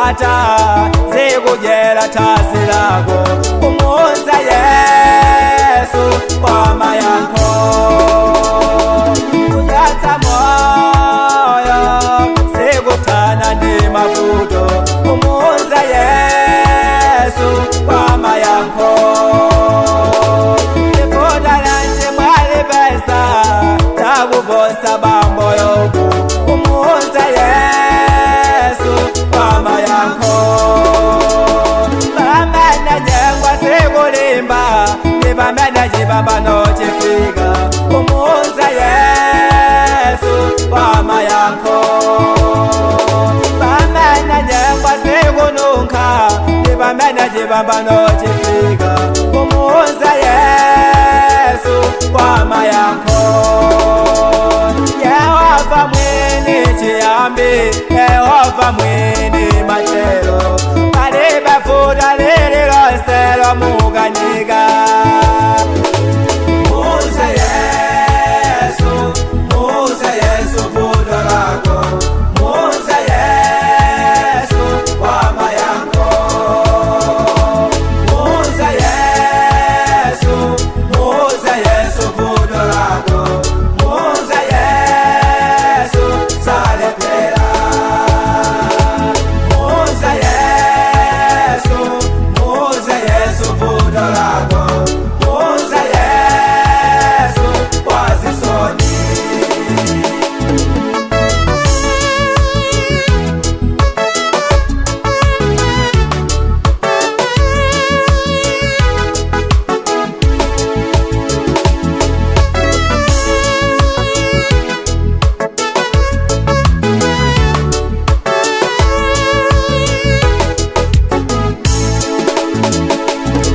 Zipata zikujela tasi lako, umuuze Yesu kwa mayankho. Kuyatsa moyo sikuthana ndi mavuto, umuuze Yesu kwa mayankho. Livuto lanje mwalipesa takuposa bambo yoku, umuuze Yesu kwa mayankho. Pamene nyengwa sikulimba, ndi pamene chipambano chifika, umuuze Yesu kwa mayankho. Pamene nyengwa sikununkha, ndi pamene chipambano chifika, umuuze Yesu kwa mayankho. Yehova mwini chiyambi, Yehova mwini matero, palibe vuto lililonse lomukanika. Muuze Yesu, muuze Yesu vuto lako, muuze Yesu kwa mayankho. Muuze Yesu, muuze Yesu vuto lako, muuze Yesu salepera. Muuze Yesu, muuze Yesu vuto lako, muuze Yesu kwa zisoni.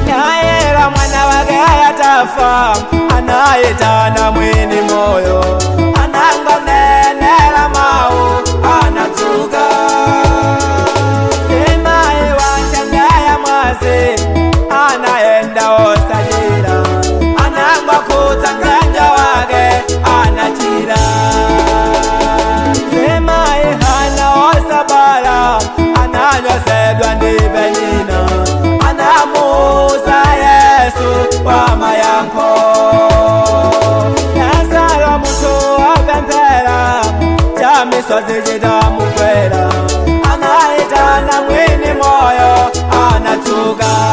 Yayela mwana wake ayatafa, anayetana mwini moyo, anangonenela mawu anatsuka. Semaye wantendaya mwazi, anaenda osajila, anangokutsa mganja wake anachila. Semaye hana osabala, ananyosedwa ndi Penina, anamuuza Yesu kwa mayankho. Lazaro munthu apemphera, chamisozi chitamukwera, anayitana mwini moyo anatsuka.